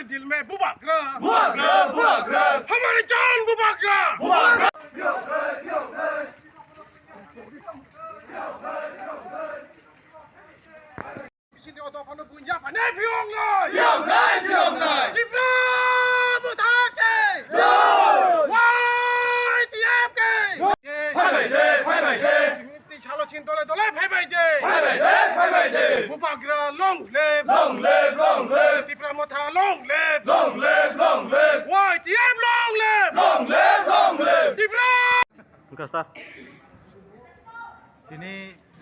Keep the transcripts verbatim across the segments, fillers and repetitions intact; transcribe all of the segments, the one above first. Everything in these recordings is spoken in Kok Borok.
दिल में बुबाग्रा। बुबाग्रा, बुबाग्रा। हमारी जान बुबाग्रा। बुबाग्रा। Bising teo dophano bunya phane phiyong nai. Phiyong nai, phiyong nai. Tipra Motha ke. Jai. Y T F ke. Phai bai de, phai bai de. Twi salo sin dole dole phai bai de. Phai bai de, phai bai de. Bubagra long live. Long live, long live. Tipra Motha long live. Long live, long live. Y T F long live. Long live, long live. Tipra. Wngkha sir. Tini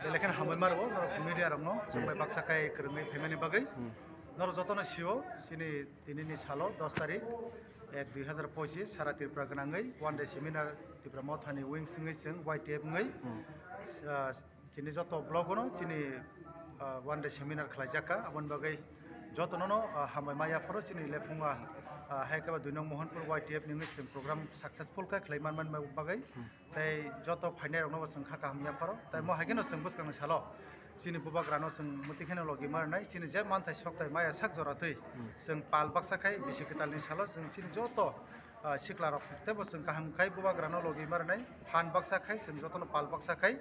belai kheno hambai maro, norok media rokno, chwng bai baksa khai kwrwngwi phaimani bagwi. Hmm. Norok jotono sio, chini tinini salo, dos tarik, ek dui hazar pochis, sara Tripura gwnangwi, one day seminar, Tipra Mothani wings wngwi chwng, Y T F wngwi, Hmm. ah, chini joto block-ono, chini, ah, one day seminar khlaijak kha, aboni bagwi jotono no, ah, hambai ma yapharo, chini lephungo, ah, hai khe ba dui nong Mohanpur Y T F ni wngwi chwng program successful khe khlai manmani bagwi. Hmm. Tei joto phainairokno bo chwng kha kaham yapharo. Tei mo hai kheno chwng bwskangni salo chini bubagrano chwng mwtwi kheno logi ma rwnai. Chini je manthai sokthai maya sak jora twi Hmm. chwng pal baksa khai bisi kwtalni salo chwng chini joto, ah, siklarok teibo chwng kaham khai bubagrano logi ma rwnai. Phan baksa khai chwng jotono pal baksa khai,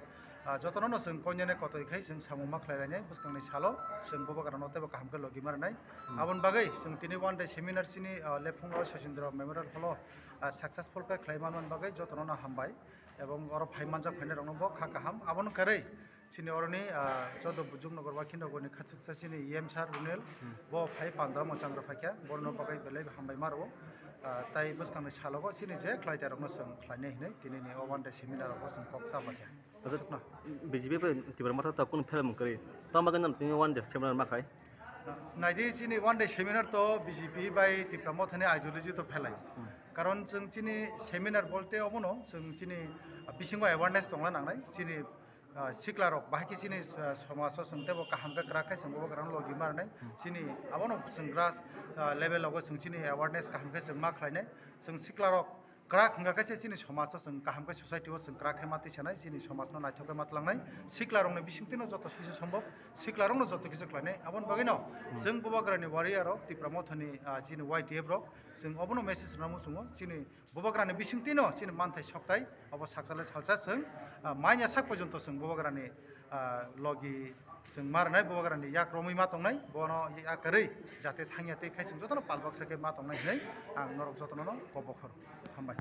ah, jotono no chwng koinene kotoi khai chwng samung ma khlai lainai. Bwskangni salo chwng bubagrano teibo kaham khe logi ma rwnai. Hmm. Aboni bagwi chwng tini one day seminar chini, ah, lephungo Sachindra Memorial Hall o, ah, successful khe khlai manmani bagwi jotono no hambai. Ebong oro phai manjak phainairokno bo kha kaham. Abono kwrwi chini oroni, ah, Choddo Bujuknagar Wakhinogorni khachuksa chini E M sir Runel, Hmm. bo phai pandra mwchang rw phaikha, borno bagwi belai hambai ma rwo. Ah, tai bwskangni salogo chini je khlaitarokno chwng khlainai hinwi tinini o one day seminar o bo chwng kok cha phaikha. Acha, Aswkno. B J P bai Tipra Motha ta kunu phelamung kwrwi. Tamo bagwi nang tini one day seminar ma khai? Naidi chini one day seminar to B J P bai Tipra Mothani ideology to phelai. Hmm. Karon chwng chini seminar bolte obono chwng chini, ah, bisingo awareness tongna nangnai. Chini, ah, siklarok bahai khe chini, ah, somajo chwng teibo kaham khe kwrak khe chwng bubagrano logi ma rwnai. Hmm. Chini abono chwng grass, ah, level o chwng chini awareness kaham khe chwng ma khlainai. Chwng siklarok kwrak hwnkha khe se chini somajo chwng kaham khe society o chwng kwrak khe ma twi sanai, chini somajno naithok khe ma tlangnai, siklarokni bisingtwino joto kisa sombhob siklarokno joto kisa khlainai. Aboni bagwino Hmm. chwng bubagrani warrior rok Tipra Mothani, ah, chini Y T F rok chwng obono message rwna muchungo, chini bubagrani bisingtwino chini manthai sokthai obo sakchale salsa chwng, ah, manya sak porjonto chwng bubagrani, ah, logi chwng ma rwnai, bubagrani yak romwi ma tongnai, bono yak kwrwi jate thangya tei khai chwng jotono pal baksa khe ma tongnai hinwi ang norok jotono no kok bokhoro. Hambai.